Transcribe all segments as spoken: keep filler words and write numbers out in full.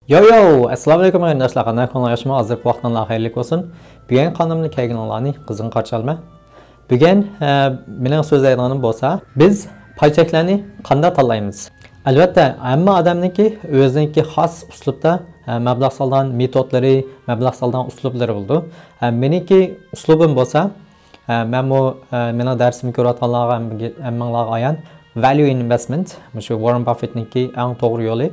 يو يو، ئەسسالامۇ ئەلەيكۇم قېرىنداشلار، قانداق ئەھۋالىڭلار، ياخشىمۇ؟ ھازىر ۋاقتىڭلار خەيرلىك بولسۇن. بۈگۈن قانىلىمنى كەلگىنىڭلارنى قىزغىن قارشى ئالىمەن. بۈگۈن، ئە، مېنىڭ سۆزلەيدىغىنىم بولسا، بىز پاي چەكلەرنى قانداق تاللايمىز؟ ئەلۋەتتە، ھەممە ئادەمنىڭكى ئۆزىنىڭكى خاس ئۇسلۇبتا، ئە، مەبلەغ سالىدىغان مېتودلىرى، مەبلەغ سالىدىغان ئۇسلۇبلىرى بولىدۇ. ئە، مېنىڭكى ئۇسلۇبۇم بولسا، ئە، مەنمۇ، ئە، مېنىڭ دەرسىمنى كۆرۈۋاتقانلارغا ھەممىگە-، ھەممىڭلارغا ئايان، ۋەليۇ ئىنۋېستمېنت، مۇشۇ ۋاررېن باففېتنىڭكى ئەڭ توغرا يولى.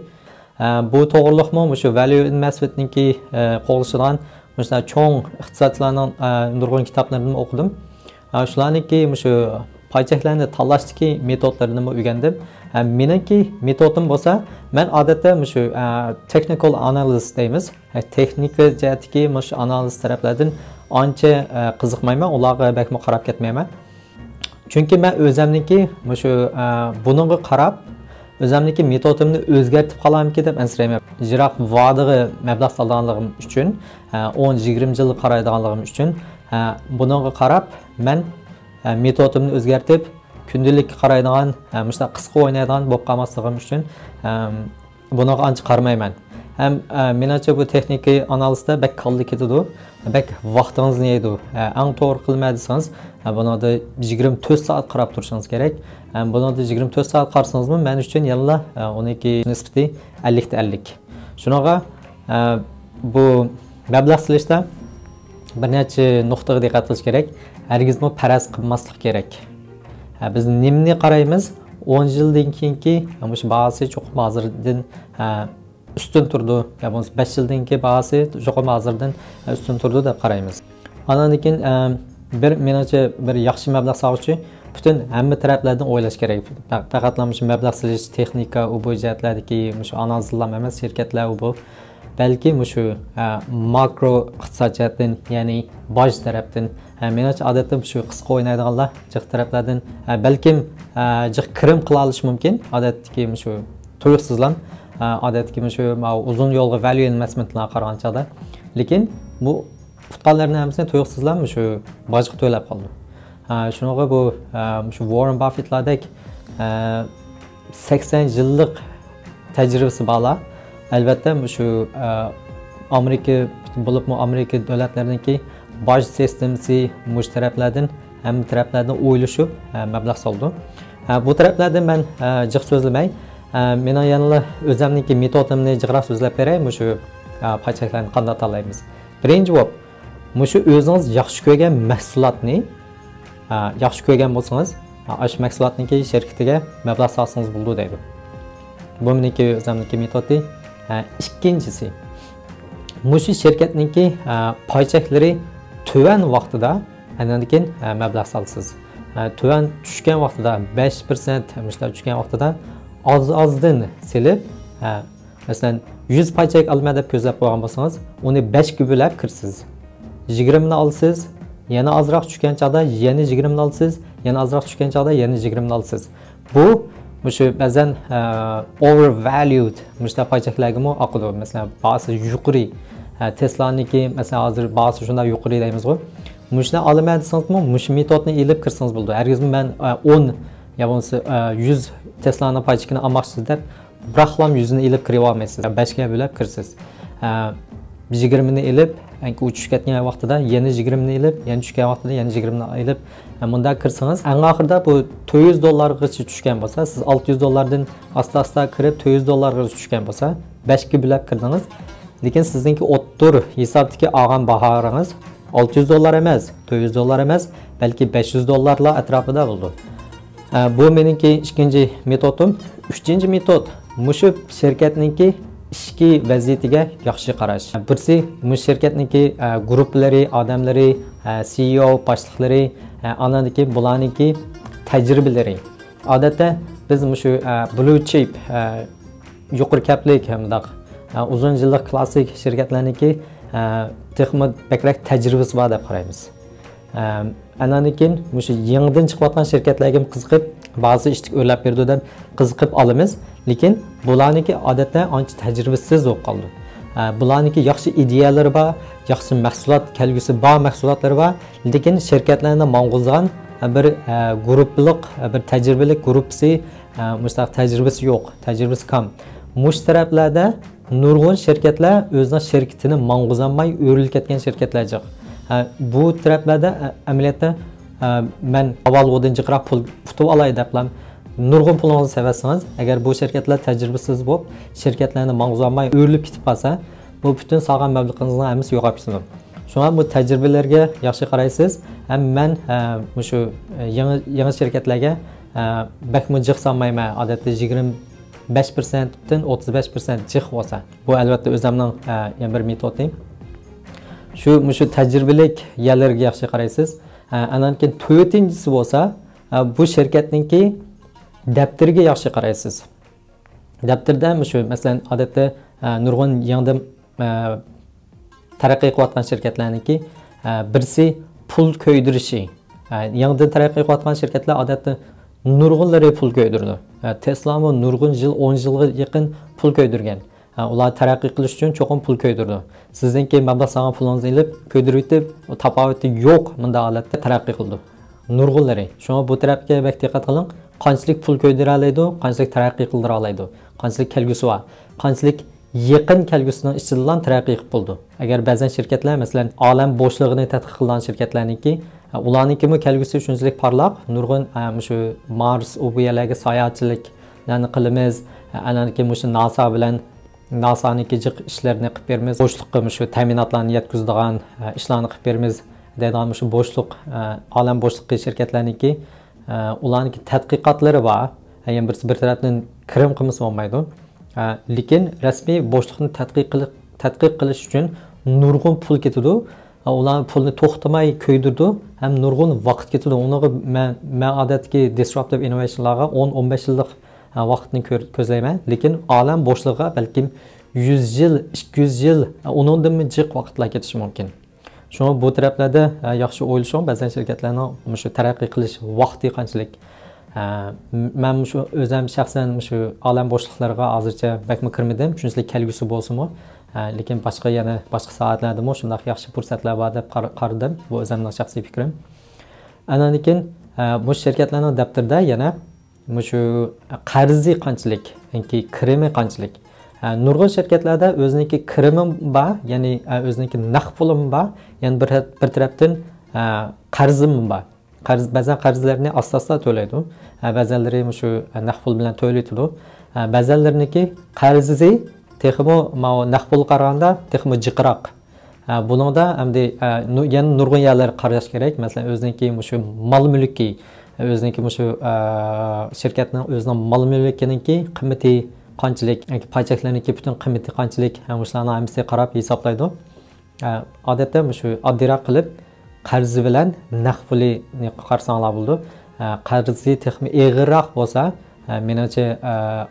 ئە، بۇ توغرىلىقمۇ مۇشۇ ۋەليۇ ئىنۋېستمېنتنىڭكى، ئە، قوغلىشىدىغان مۇشۇنداق چوڭ ئىقتىسادچىلارنىڭ، ئە، نۇرغۇن كىتابلىرىنىمۇ ئوقۇدۇم. ئە، شۇلارنىڭكى مۇشۇ پاي چەكلەرنى تاللاشتىكى مېتودلىرىنىمۇ ئۆگەندىم. ئە، مېنىڭكى مېتودۇم بولسا، مەن ئادەتتە مۇشۇ، ئە، تېخنىكال ئانالىز دەيمىز. ئە، تېخنىكا جەھەتتىكى مۇشۇ ئانالىز تەرەپلەردىن ئانچە، ئە، قىزىقمايمەن، ئۇلارغا بەكمۇ قاراپ كەتمەيمەن. چۈنكى مەن ئۆزەمنىڭكى مۇشۇ، ئە، بۇنىڭغا قاراپ، ئۆزەمنىڭكى مېتودۇمنى ئۆزگەرتىپ قالامىكىن دەپ ئەنسىرەيمەن. يىراق ۋادىغا مەبلەغ سالىدىغانلىقىم ئۈچۈن، ئە، ئون، يىگىرمە يىلغا قارايدىغانلىقىم ئۈچۈن، ئە، بۇنىڭغا قاراپ مەن، ئە، مېتودۇمنى ئۆزگەرتىپ، كۈندىلىككە قارايدىغان، ئە، مۇشۇنداق قىسقا ئوينايدىغان بولۇپ قالماسلىقىم ئۈچۈن، ئەم، بۇنىڭغا ئانچە قارىمايمەن. ھەم، ئە، مېنىڭچە بۇ تېخنىكا ئانالىزدا بەك كاللا كېتىدۇ، بەك ۋاقتىڭىزنى يەيدۇ. ئە، ئەڭ توغرا قىلما دېسىڭىز، ئە، بۇنىڭدا يىگىرمە تۆت سائەت قاراپ تۇرۇشىڭىز كېرەك. ئە، بۇنىڭدا يىگىرمە تۆت سائەت قارىسىڭىزمۇ، مەن ئۈچۈن يەنىلا، ئە، ئۇنىڭكى نىسبىتى ئەللىكتە ئەللىك. شۇنىڭغا، ئە، بۇ مەبلەغ سېلىشتا بىر نەچچە نۇقتىغا دىققەت قىلىش كېرەك. ھەرگىزمۇ پەرەز قىلماسلىق كېرەك. ئە، بىز نېمىنى قارايمىز؟ ئون يىلدىن كېيىنكى مۇشۇ باھاسى چوقۇم ھازىردىن، ئە، ئۈستۈن تۇرىدۇ، يا بولمىسا بەش يىلدىن كېيىن باھاسى چوقۇم ھازىردىن ئۈستۈن تۇرىدۇ دەپ قارايمىز. ئاندىن كېيىن، ئە، بىر، مېنىڭچە، بىر ياخشى مەبلەغ سالغۇچى پۈتۈن ھەممە تەرەپلەردىن ئويلاش كېرەك. پە-، پەقەتلا مۇشۇ مەبلەغ سېلىش، تېخنىكا، ئۇ بۇ جەھەتلەردىكى مۇشۇ ئانالىزلام ئەمەس، شىركەتلەر، ئۇ بۇ. بەلكى مۇشۇ، ئە، ماكرو ئىقتىساد جەھەتتىن، يەنى باج تەرەپتىن، ئە، مېنىڭچە، ئادەتتە مۇشۇ قىسقا ئوينايدىغانلار جىق تەرەپلەردىن، ئە، بەلكىم، ئە، جىق كىرىم قىلالىشى مۇمكىن. ئادەتتىكى مۇشۇ تۇيۇقسىزلام، ئە، ئادەتتىكى مۇشۇ ماۋۇ ئۇزۇن يولغا ۋەليۇ ئىنۋېستمېنتلارغا قارىغان چاغدا. لېكىن بۇ ئۇتقانلارنىڭ ھەممىسىنى تۇيۇقسىزلام مۇشۇ باجغا تۆلەپ قالىدۇ. ئە، شۇنىڭغا بۇ، ئە، مۇشۇ ۋاررېن باففېتلاردەك، ئە، سەكسەن يىللىق تەجرىبىسى بارلار، ئەلۋەتتە، مۇشۇ، ئە، ئامېرىكا، بولۇپمۇ ئامېرىكا دۆلەتلىرىنىڭكى باج سىستېمىسى مۇشۇ تەرەپلەردىن، ھەممە تەرەپلەردىن ئويلىشىپ، ئە، مەبلەغ سالىدۇ. ئە، بۇ تەرەپلەردىن مەن، ئە، جىق سۆزلىمەي، ئە، مېنىڭ يەنىلا ئۆزەمنىڭكى مېتودۇمنى جىقراق سۆزلەپ بېرەي، مۇشۇ، ئە، پاي چەكلەرنى قانداق تاللايمىز. بىرىنچى بولۇپ، مۇشۇ ئۆزىڭىز ياخشى كۆرگەن مەھسۇلاتنى، ئا، ياخشى كۆرگەن بولسىڭىز، ئا، ئاشۇ مەھسۇلاتنىڭكى شىركىتىگە مەبلەغ سالسىڭىز بولىدۇ دەيدۇ. بۇ مېنىڭكى ئۆزۈمنىڭكى مېتودى. ئا، ئىككىنچىسى، مۇشۇ شىركەتنىڭكى، ئا، پاي چەكلىرى تۆۋەن ۋاقتىدا ئاندىن كېيىن، ئا، مەبلەغ سالىسىز. ئا، تۆۋەن چۈشكەن ۋاقتىدا بەش پىرسەنت مۇشۇنداق چۈشكەن ۋاقتىدا ئاز-ئازدىن سېلىپ، ئا، مەسىلەن، يۈز پاي چەك ئالىمەن دەپ كۆزلەپ قويغان بولسىڭىز، ئۇنى بەشكە بۆلەپ كىرىسىز. يىگىرمىنى ئالىسىز، يەنە ئازراق چۈشكەن چاغدا يەنە يىگىرمىنى ئالىسىز، يەنە ئازراق چۈشكەن چاغدا يەنە يىگىرمىنى ئالىسىز. بۇ مۇشۇ بەزەن، ئە، ئوۋېرۋاليۇد مۇشۇنداق پاي چەكلەرگىمۇ ئاقىدۇ. مەسىلەن، باھاسى يۇقىرى، ئە، تېسلانىڭكى، مەسىلەن، ھازىر باھاسى شۇنداق يۇقىرى دەيمىزغۇ. مۇشۇنى ئالىمەن دېسىڭىزمۇ، مۇشۇ مېتودنى ئېلىپ كىرسىڭىز بولىدۇ. ھەرگىزمۇ مەن، ئە، ئون يا بولمىسا، ئە، يۈز تېسلانىڭ پاي چېكىنى ئالماقچىسىز دەپ، بىراقلام يۈزنى ئېلىپ كىرىۋالمايسىز. بەشكە بۆلۈپ كىرىسىز. ئە، يىگىرمىنى ئېلىپ، ئەنكى ئۇ چۈشۈپ كەتكەن ۋاقتىدا يەنە يىگىرمىنى ئېلىپ، يەنە چۈشكەن ۋاقتىدا يەنە يىگىرمىنى ئېلىپ، ئە، مۇنداق كىرسىڭىز، ئەڭ ئاخىرىدا بۇ تۆت يۈز دوللارغىچە چۈشكەن بولسا، سىز ئالتە يۈز دوللاردىن ئاستا-ئاستا كىرىپ، تۆت يۈز دوللارغىچە چۈشكەن بولسا، بەشكە بۆلۈپ كىردىڭىز. لېكىن سىزنىڭكى ئوتتۇرا ھېسابتىكى ئالغان باھارىڭىز ئالتە يۈز دوللار ئەمەس، تۆت يۈز دوللار ئەمەس، بەلكى بەش يۈز دوللارلار ئەتراپىدا بولىدۇ. ئە، بۇ مېنىڭكى ئىككىنچى مېتودۇم. ئۈچىنچى مېتود، مۇشۇ شىركەتنىڭكى ئىچكى ۋەزىيىتىگە ياخشى قاراش. بىرسى، مۇشۇ شىركەتنىڭكى، ئە، گۇرۇپپىلىرى، ئادەملىرى، ئە، سىئىئو باشلىقلىرى، ئە، ئاندىن كېيىن بۇلارنىڭكى تەجرىبىلىرى. ئادەتتە بىز مۇشۇ، ئە، بلۇ چىپ، ئە، يۇقىرى كەپلىك، مۇنداق، ئە، ئۇزۇن يىللىق كلاسسىك شىركەتلەرنىڭكى، ئە، تېخىمۇ بەكرەك تەجرىبىسى بار دەپ قارايمىز. ئەم، ئاندىن كېيىن مۇشۇ يېڭىدىن چىقىۋاتقان شىركەتلەرگىمۇ قىزىقىپ، بازى ئىشتىك ئۆرلەپ بېرىدۇ دەپ قىزىقىپ ئالىمىز. لېكىن بۇلارنىڭكى ئادەتتە ئانچە تەجرىبىسىز بولۇپ قالىدۇ. ئە، بۇلارنىڭكى ياخشى ئىدىيەلىرى بار، ياخشى مەھسۇلات، كەلگۈسى بار مەھسۇلاتلىرى بار. لېكىن شىركەتلەرنى ماڭغۇزىدىغان، ئە، بىر، ئە، گۇرۇپپىلىق، ئە، بىر تەجرىبىلىك گۇرۇپپىسى، ئە، مۇشۇنداق تەجرىبىسى يوق، تەجرىبىسى كام. مۇشۇ تەرەپلەردە نۇرغۇن شىركەتلەر ئۆزىنىڭ شىركىتىنى ماڭغۇزالماي ئۆرۈلۈپ كەتكەن شىركەتلەر جىق. ھە، بۇ تەرەپلەردە، ئە، ئەمەلىيەتتە، ئە، مەن ئاۋۋالغۇدىن جىقراق پۇل پۇتۇپ ئالاي دەپلا نۇرغۇن پۇلىڭىزنى سېلىۋەتسىڭىز، ئەگەر بۇ شىركەتلەر تەجرىبىسىز بولۇپ، شىركەتلەرنى ماڭغۇزالماي ئۆرۈلۈپ كېتىپ قالسا، بۇ پۈتۈن سالغان مەبلىغىڭىزنىڭ ھەممىسى يوقاپ كېتىدۇ. شۇڭا بۇ تەجرىبىلەرگە ياخشى قارايسىز. ھەم مەن، ئە، مۇشۇ، ئە، يېڭى، يېڭى شىركەتلەرگە، ئە، بەكمۇ جىق سالمايمەن. ئادەتتە يىگىرمە بەش پىرسەنتتىن ئوتتۇز بەش پىرسەنت جىق بولسا. بۇ، ئەلۋەتتە، ئۆزۈمنىڭ، ئە، يەنە بىر مېتودى. شۇ، مۇشۇ تەجرىبىلىك يەرلەرگە ياخشى قارايسىز. ئە، ئاندىن كېيىن تۆتىنچىسى بولسا، ئە، بۇ شىركەتنىڭكى دەپتىرىگە ياخشى قارايسىز. دەپتىردە مۇشۇ، مەسىلەن، ئادەتتە، ئە، نۇرغۇن يېڭىدىن، ئە، تەرەققىي قىلىۋاتقان شىركەتلەرنىڭكى، ئە، بىرسى پۇل كۆيدۈرۈشى. ئە، يېڭىدىن تەرەققىي قىلىۋاتقان شىركەتلەر ئادەتتە نۇرغۇنلىرى پۇل كۆيدۈرىدۇ. ئە، تېسلامۇ نۇرغۇن يىل، ئون يىلغا يېقىن پۇل كۆيدۈرگەن. ئە، ئۇلار تەرەققىي قىلىش ئۈچۈن چوقۇم پۇل كۆيدۈرىدۇ. سىزنىڭكى مەبلەغ سالغان پۇلىڭىزنى ئېلىپ، كۆيدۈرۈۋېتىپ، ئۇ تاپاۋىتى يوق، مۇنداق ھالەتتە تەرەققىي قىلىدۇ. نۇرغۇنلىرى. شۇڭا بۇ تەرەپكە بەك دىققەت قىلىڭ. قانچىلىك پۇل كۆيدۈرەلەيدۇ، قانچىلىك تەرەققىي قىلدۇرالايدۇ، قانچىلىك كەلگۈسى بار، قانچىلىك يېقىن كەلگۈسىنىڭ ئىچىدىلا تەرەققىي قىلىپ بولىدۇ. ئەگەر بەزەن شىركەتلەر، مەسىلەن، ئالەم بوشلۇقىنى تەتقىق قىلىدىغان شىركەتلەرنىڭكى، ئۇلارنىڭكىمۇ كەلگۈسى شۇنچىلىك پارلاق، نۇرغۇن، ئە، مۇشۇ مارس، ئۇ بۇ يەرلەرگە ساياھەتچىلىكلەرنى قىلىمىز، ئە، ئاندىن كېيىن مۇشۇ ناسا بىلەن، ناسانىڭكى جىق ئىشلىرىنى قىلىپ بېرىمىز، بوشلۇققا مۇشۇ تەمىناتلارنى يەتكۈزىدىغان، ئە، ئىشلارنى قىلىپ بېرىمىز دەيدىغان مۇشۇ بوشلۇق، ئە، ئالەم بوشلۇقى شىركەتلەرنىڭكى، ئە، ئۇلارنىڭكى تەتقىقاتلىرى بار. ئە، يەنە بىرسى بىر تەرەپتىن كىرىم قىلمىسا بولمايدۇ. ئە، لېكىن رەسمىي بوشلۇقنى تەتقىق قىلىپ، تەتقىق قىلىش ئۈچۈن نۇرغۇن پۇل كېتىدۇ. ئە، ئۇلار پۇلنى توختىماي كۆيدۈرىدۇ ھەم نۇرغۇن ۋاقىت كېتىدۇ. ئۇنىڭغا مەن، مەن ئادەتتىكى دىسراپتىپ ئىننوۋېيشنلارغا ئون، ئون بەش يىللىق، ئە، ۋاقىتنى كۆر-، كۆزلەيمەن. لېكىن ئالەم بوشلۇقىغا بەلكىم يۈز يىل، ئىككى يۈز يىل، ئە، ئۇنىڭدىنمۇ جىق ۋاقىتلار كېتىشى مۇمكىن. شۇڭا بۇ تەرەپلەردە، ئە، ياخشى ئويلىشىڭ، بەزەن شىركەتلەرنىڭ مۇشۇ تەرەققىي قىلىش ۋاقتى قانچىلىك. ئە، م-، مەن مۇشۇ ئۆزۈم شەخسەن مۇشۇ ئالەم بوشلۇقلىرىغا ھازىرچە بەكمۇ كىرمىدىم، شۇنچىلىك كەلگۈسى بولسىمۇ. ئە، لېكىن باشقا يەنە باشقا ساھەلەردىمۇ شۇنداق ياخشى پۇرسەتلەر بار دەپ قار-، قارىدىم. بۇ ئۆزۈمنىڭ شەخسىي پىكرىم. ئاندىن كېيىن، ئە، مۇشۇ شىركەتلەرنىڭ دەپتىرىدە يەنە مۇشۇ قەرزى قانچىلىك ياكى كىرىمى قانچىلىك؟ ھە، نۇرغۇن شىركەتلەردە ئۆزىنىڭكى كىرىمى بار، يەنى، ھە، ئۆزىنىڭكى نەق پۇلىمۇ بار، يەنە بىر، بىر تەرەپتىن، ھە، قەرزىمۇ بار. قەرز، بەزەن قەرزلەرنى ئاستا-ئاستا تۆلەيدۇ. ھە، بەزەنلىرى مۇشۇ، ھە، نەق پۇل بىلەن تۆلىتىدۇ. ھە، بەزەنلىرىنىڭكى قەرزى تېخىمۇ ماۋۇ نەق پۇلغا قارىغاندا تېخىمۇ جىقراق. ھە، بۇنىڭدا ئەمدى، ھە، نۇ-، يەنە نۇرغۇن يەرلەرگە قاراش كېرەك. مەسىلەن، ئۆزىنىڭكى مۇشۇ مال مۈلكى، ئۆزىنىڭكى مۇشۇ، ھە، شىركەتنىڭ ئۆزىنىڭ مال مۈلكىنىڭكى قىممىتى قانچىلىك، ياكى پاي چەكلىرىنىڭكى پۈتۈن قىممىتى قانچىلىك، ھە، مۇشۇلارنىڭ ھەممىسىنى قاراپ ھېسابلايدۇ. ھە، ئادەتتە مۇشۇ ئاددىيراق قىلىپ قەرزى بىلەن نەق پۇلىنى قارىساڭلار بولىدۇ. ھە، قەرزى تېخىمۇ ئېغىرراق بولسا، ھە، مېنىڭچە، ھە،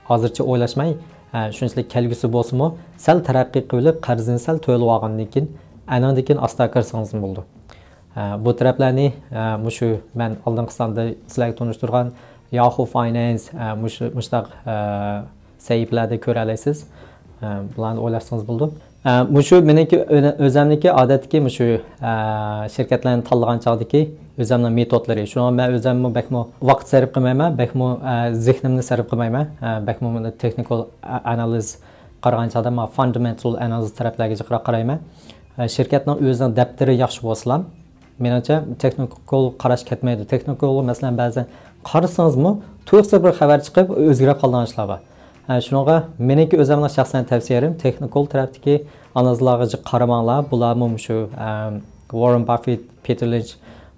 ھازىرچە ئويلاشماي، ھە، شۇنچىلىك كەلگۈسى بولسىمۇ، سەل تەرەققىي قىلىپ، قەرزىنى سەل تۆلىۋالغاندىن كېيىن، ئەنىڭدىن كېيىن ئاستا كىرسىڭىزمۇ بولىدۇ. ھە، بۇ تەرەپلەرنى، ھە، مۇشۇ مەن ئالدىنقى ساندا سىلەرگە تونۇشتۇرغان ياھۇ فاينانس، ھە، مۇشۇ، مۇشۇنداق، ھە، سەھىپىلەردە كۆرەلەيسىز. ھە، بۇلارنى ئويلاشسىڭىز بولىدۇ. ئە، مۇشۇ مېنىڭكى ئۆ-، ئۆزەمنىڭكى ئادەتتىكى مۇشۇ، ئە، شىركەتلەرنى تاللىغان چاغدىكى ئۆزەمنىڭ مېتودلىرى. شۇڭا مەن ئۆزەممۇ بەكمۇ ۋاقىت سەرپ قىلمايمەن، بەكمۇ، ئە، زېھنىمنى سەرپ قىلمايمەن. ئە، بەكمۇ مۇنداق تېخنىكال ئە-، ئانالىز قارىغان چاغدا مەن فاندامېنتال ئانالىز تەرەپلەرگە جىقراق قارايمەن. ئە، شىركەتنىڭ ئۆزىنىڭ دەپتىرى ياخشى بولسىلا، مېنىڭچە تېخنىكال قاراش كەتمەيدۇ. تېخنىكال مەسىلەن بەزى قارىسىڭىزمۇ تۇيۇقسىز بىر خەۋەر چىقىپ ئۆزگىرىپ قالىدىغان ئىشلار بار. ھە، شۇنىڭغا مېنىڭكى ئۆزۈمنىڭ شەخسەن تەۋسىيەلىرىم تېخنىكال تەرەپتىكى ئانالىزلارغا جىق قارىماڭلار. بۇلارمۇ مۇشۇ، ئەم، ۋاررېن باففېت، پېتېر لىنچ،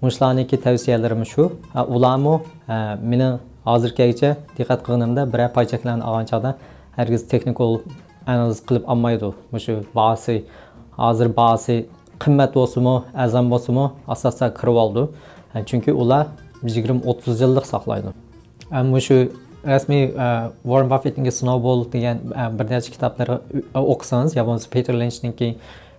مۇشۇلارنىڭكى تەۋسىيەلىرىمۇ شۇ. ھە، ئۇلارمۇ، ھە، مېنىڭ ھازىرغىچە دىققەت قىلغىنىمدا بىرەر پاي چەكلەرنى ئالغان چاغدا ھەرگىز تېخنىكال ئانالىز قىلىپ ئالمايدۇ. مۇشۇ باھاسى، ھازىر باھاسى قىممەت بولسىمۇ، ئەرزان بولسىمۇ، ئاستا-ئاستا كىرىۋالىدۇ. ھە، چۈنكى ئۇلار يىگىرمە، ئوتتۇز يىللىق ساقلايدۇ. ھە، مۇشۇ رەسمىي، ھە، ۋاررېن باففېتنىڭكى سنوبول دېگەن، ھە، بىر نەچچە كىتابلىرى ئوقۇسىڭىز، يا بولمىسا پېتېر لىنچنىڭكى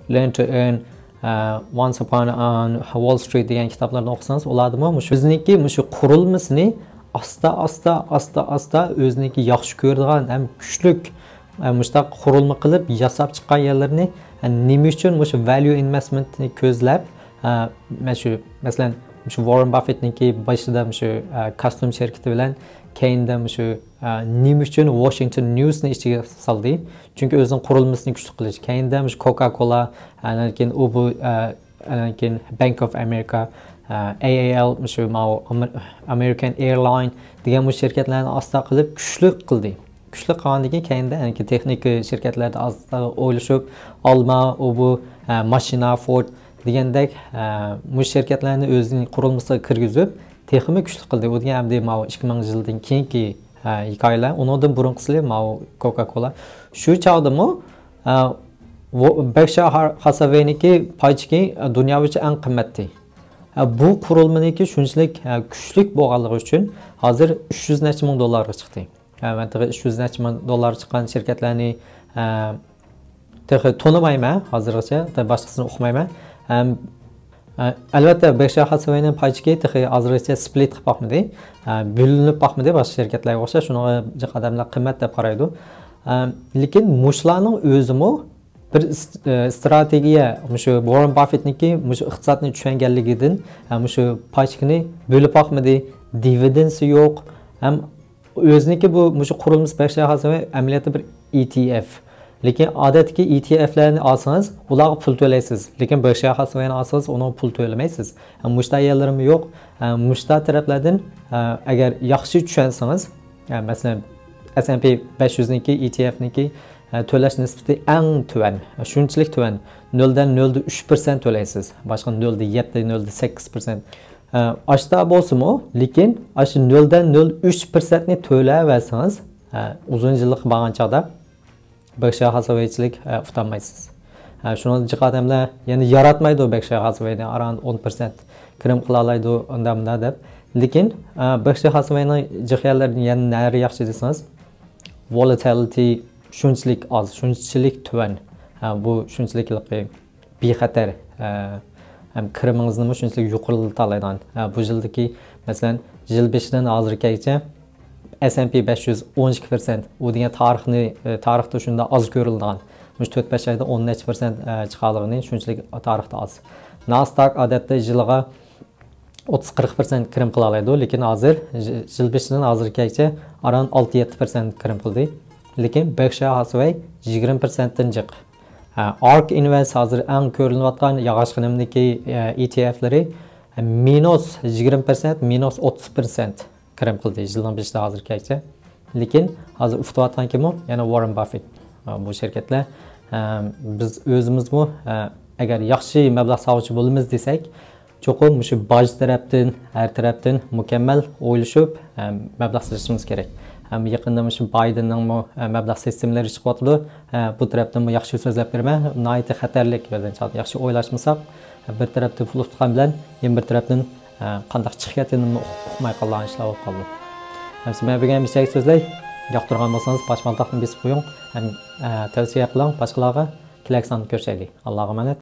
لېرن تو ئېرن، ھە، ۋانس ئاپان ئون ۋول سترىت دېگەن كىتابلارنى ئوقۇسىڭىز، ئۇلاردىمۇ مۇشۇ ئۆزىنىڭكى مۇشۇ قۇرۇلمىسىنى ئاستا، ئاستا، ئاستا، ئاستا ئۆزىنىڭكى ياخشى كۆرىدىغان ھەم كۈچلۈك ئە، مۇشۇنداق قۇرۇلما قىلىپ ياساپ چىققان يەرلىرىنى، ئە، نېمە ئۈچۈن مۇشۇ ۋەليۇ ئىنۋېستمېنتنى كۆزلەپ، ئە، مەن شۇ، مەسىلەن، مۇشۇ ۋاررېن باففېتنىڭكى بېشىدا مۇشۇ، ئە، كاستيۇم شىركىتى بىلەن كەينىدە مۇشۇ، ئە، نېمە ئۈچۈن ۋاشىنگتون نيۇسنى ئىچىگە سالدى؟ چۈنكى ئۆزىنىڭ قۇرۇلمىسىنى كۈچلۈك قىلىش. كەينىدە مۇشۇ كوكا كولا، ئاندىن كېيىن ئۇ بۇ، ئە، ئاندىن كېيىن بانك ئوف ئامېرىكا، ئە، ئەي ئەي ئەل، مۇشۇ ماۋۇ ئامېر-، ئامېرىكان ئېيرلاين دېگەن بۇ شىركەتلەرنى ئاستا قىلىپ كۈچلۈك قىلدى. كۈچلۈك قىلغاندىن كېيىن كەينىدە، يەنى تېخنىكا شىركەتلەردە ئاستا ئويلىشىپ، ئالما، ئۇ بۇ، ئە، ماشىنا، فورد دېگەندەك، ئە، مۇشۇ شىركەتلەرنى ئۆزىنىڭ قۇرۇلمىسىغا كىرگۈزۈپ، تېخىمۇ كۈچلۈك قىلدى. ئۇ دېگەن ئەمدى ماۋۇ ئىككى مىڭ يىلدىن كېيىنكى، ئە، ھېكايىلەر. ئۇنىڭدىن بۇرۇنقىسى ماۋۇ كوكا كولا. شۇ چاغدىمۇ، ئە، ۋو-، بېركشاير ھا-، ھاساۋېينىڭكى پاي چېكى، ئە، دۇنيا بويىچە ئەڭ قىممەتتى. ئە، بۇ قۇرۇلمىنىڭكى شۇنچىلىك، ئە، كۈچلۈك بولغانلىقى ئۈچۈن ھازىر ئۈچ يۈز نەچچە مىڭ دوللارغا چىقتى. ئە، مەن تېخى ئۈچ يۈز نەچچە مىڭ دوللار چىققان شىركەتلەرنى، ئە، تېخى تونۇمايمەن ھازىرغىچە، باشقىسىنى ئۇقمايمەن. ئەم، ئە، ئەلۋەتتە، بېركشاير ھاساۋېينىڭ پاي چېكى تېخى ھازىرغىچە سپلىت قىلىپ باقمىدى. ئە، بۆلۈنۈپ باقمىدى باشقا شىركەتلەرگە ئوخشاش. شۇنىڭغا جىق ئادەملەر قىممەت دەپ قارايدۇ. ئە، لېكىن مۇشۇلارنىڭ ئۆزىمۇ بىر ئىس-، ئە، ئىستراتېگىيە، مۇشۇ ۋاررېن باففېتنىڭكى مۇشۇ ئىقتىسادنى چۈشەنگەنلىكىدىن، ئە، مۇشۇ پاي چېكىنى بۆلۈپ باقمىدى، دىۋىدېندسى يوق، ھەم ئۆزىنىڭكى بۇ، مۇشۇ قۇرۇلمىسى بېركشاير ھاساۋېي ئەمەلىيەتتە بىر ئى تى ئېف. لېكىن ئادەتتىكى ئى تى ئېفلەرنى ئالسىڭىز، ئۇلارغا پۇل تۆلەيسىز. لېكىن بېركشاير ھاساۋېينى ئالسىڭىز، ئۇنىڭغا پۇل تۆلىمەيسىز. ھەم مۇشۇنداق يەرلىرىمۇ يوق. ھەم مۇشۇنداق تەرەپلەردىن، ئە، ئەگەر ياخشى چۈشەنسىڭىز، ئە، مەسىلەن، ئەس ئەند پى بەش يۈزنىڭكى، ئى تى ئېفنىڭكى، ئە، تۆلەش نىسبىتى ئەڭ تۆۋەن. شۇنچىلىك تۆۋەن. نۆلدىن نۆلدە ئۈچ پىرسەنت تۆلەيسىز. باشقا نۆلدە يەتتە، نۆلدە سەككىز پىرسەنت. ئە، ئاشتا بولسىمۇ، لېكىن ئاشۇ نۆلدە نۆل ئۈچ پىرسەنتنى تۆلەۋەرسىڭىز، ئە، ئۇزۇن يىللىق بارغان چاغدا بېركشاير ھاساۋېيچىلىك، ئە، ئۇتالمايسىز. ئە، شۇنىڭ جىق ئادەملەر يەنە ياراتمايدۇ بېركشاير ھاساۋېينى، ئاران ئون پىرسەنت كىرىم قىلالايدۇ، ئۇنداق مۇنداق دەپ. لېكىن، ئە، بېركشاير ھاساۋېينىڭ جىق يەرلىرىدىن يەنە نەلىرى ياخشى دېسىڭىز، ۋولاتىلىتى شۇنچىلىك ئاز، شۇنچىلىك تۆۋەن. ئە، بۇ شۇنچىلىك بىخەتەر، ئە، ھەم كىرىمىڭىزنىمۇ شۇنچىلىك يۇقىرىلىتالايدىغان. ئە، بۇ يىلدىكى، مەسىلەن، يىل بېشىدىن ھازىرغىچە ئەس ئەند پى بەش يۈز ئون ئىككى پىرسەنت، ئۇ دېگەن تارىخنى، ئە، تارىختا شۇنداق ئاز كۆرۈلىدىغان. مۇشۇ تۆت بەش ئايدا ئون نەچچە پىرسەنت، ئە، چىقارلىغىنى شۇنچىلىك تارىختا ئاز. ناستاك ئادەتتە يىلىغا ئوتتۇز قىرىق پىرسەنت كىرىم قىلالايدۇ، لېكىن ھازىر يىل بېشىدىن ھازىرغىچە ئاران ئالتە يەتتە پىرسەنت كىرىم قىلدى. لېكىن بېركشاير ھاساۋېي يىگىرمە پىرسەنتتىن جىق. ئارك ئىنۋېست ھازىر ئەڭ كۆرۈلۈۋاتقان ياغاچ خېنىمنىڭكى، ئە، ئى تى ئېفلىرى مىنۇس يىگىرمە پىرسەنت، مىنۇس ئوتتۇز پىرسەنت كىرىم قىلدى يىلنىڭ بېشىدا ھازىرغىچە. لېكىن ھازىر ئۇتۇۋاتقان كىمۇ؟ يەنە ۋاررېن باففېت. ئە، بۇ شىركەتلەر، ئە، بىز ئۆزىمىزمۇ، ئە، ئەگەر ياخشى مەبلەغ سالغۇچى بولىمىز دېسەك، چوقۇم مۇشۇ باج تەرەپتىن، ھەر تەرەپتىن مۇكەممەل ئويلىشىپ، ئە، مەبلەغ سېلىشىمىز كېرەك. ھەم يېقىندا مۇشۇ بايدېننىڭمۇ، ئە، مەبلەغ سىستېمىلىرى چىقىۋاتىدۇ. ئە، بۇ تەرەپتىنمۇ ياخشى سۆزلەپ بېرىمەن. ناھايىتى خەتەرلىك بىردىن چاغدا. ياخشى ئويلاشمىساق، بىر تەرەپتىن پۇل ئۇتقان بىلەن يەنە بىر تەرەپتىن، ئە، قانداق چىقىپ كەتكىنىنى ئۇقماي قالىدىغان ئىشلار بولۇپ قالدى. ھەم سىز مەن بۈگۈن مۇشۇ يەرگە سۆزلەي. ياقتۇرغان بولسىڭىز، پاچمالتاقنى بېسىپ قويۇڭ. ھەم، ئە، تەۋسىيە قىلىڭ باشقىلارغا. كېلەركى ساندا كۆرۈشەيلى. ئاللاغا ئامانەت.